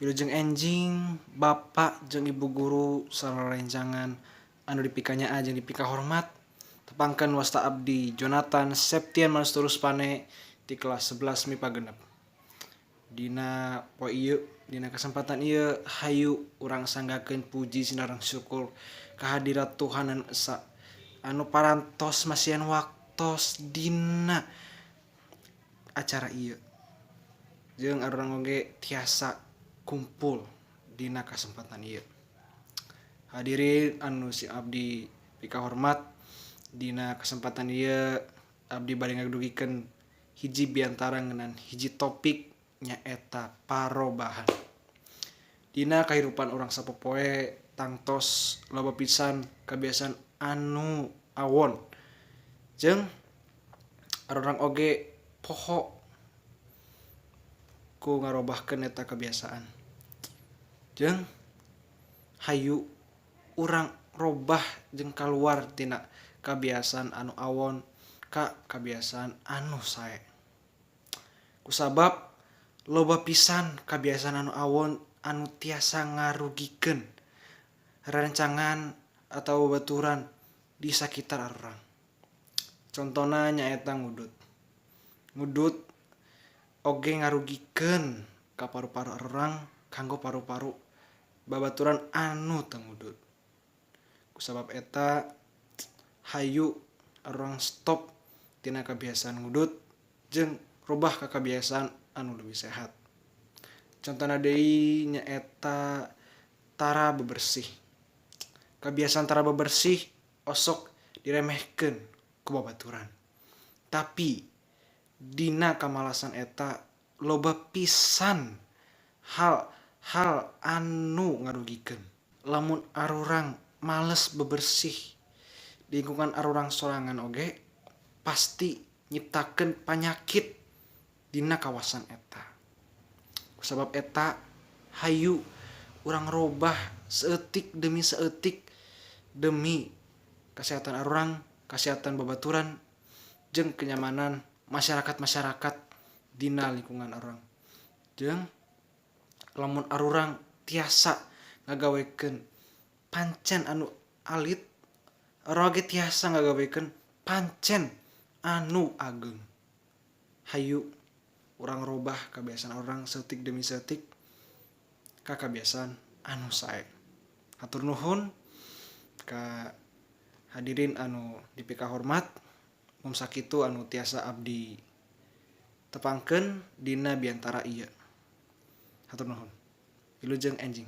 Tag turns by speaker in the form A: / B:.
A: Wilujeng enjing Bapak jeung Ibu guru sarerencangan anu dipikanyaah jeung dipikahormat. Tepangkeun, wasta abdi Jonathan Septian Masturus Pane di kelas 11 MIPA 6. Dina poe ieu, dina kesempatan ieu, hayu urang sanggakeun puji sinareng syukur kehadirat Tuhan anu Esa anu parantos masihan waktos dina acara ieu jeung arurang oge tiasa kumpul dina kesempatan ieu. Hadirin anu si abdi pikahormat, dina kesempatan ieu abdi bade ngadugikeun hiji biantara ngeunaan hiji topik, nyaeta parobahan. Dina kahirupan urang sapopoe tangtos loba pisan kebiasaan anu awon jeung arurang oge poho ku ngarobahkeun eta kebiasaan. Jeung hayu urang robah jeung kaluar tina kebiasaan anu awon ka kebiasaan anu sae, kusabab loba pisan kebiasaan anu awon anu tiasa ngarugikeun rerencangan atau babaturan di sakitar arurang. Contona nyaeta ngudut. Ngudut oge ngarugikeun ka paru-paru arurang kanggo paru-paru babaturan anu teu ngudut. Kusabab eta, hayu arurang stop tina kebiasaan ngudut jeung robah ka kebiasaan anu leuwih sehat. Contona deui nyaeta tara bebersih. Kebiasaan tara bebersih osok diremehkeun ku babaturan, tapi dina kamalasan eta loba pisan hal-hal anu ngarugikeun. Lamun arurang males bebersih di lingkungan arurang sorangan oge pasti nyiptakeun panyakit dina kawasan eta. Kusabab eta, hayu urang robah saeutik demi saeutik demi kesehatan arurang, kesehatan babaturan, jeung kenyamanan masyarakat-masyarakat dina lingkungan arurang. Jeung lamun arurang tiasa ngagawekeun pancen anu alit, arurang oge tiasa ngagawekeun pancen anu ageng. Hayu urang robah kebiasaan urang saeutik demi saeutik ka kebiasaan anu sae. Hatur nuhun ka hadirin anu dipikahormat. Mung sakitu anu tiasa abdi tepangkeun dina biantara ieu. Hatur nuhun, wilujeng enjing.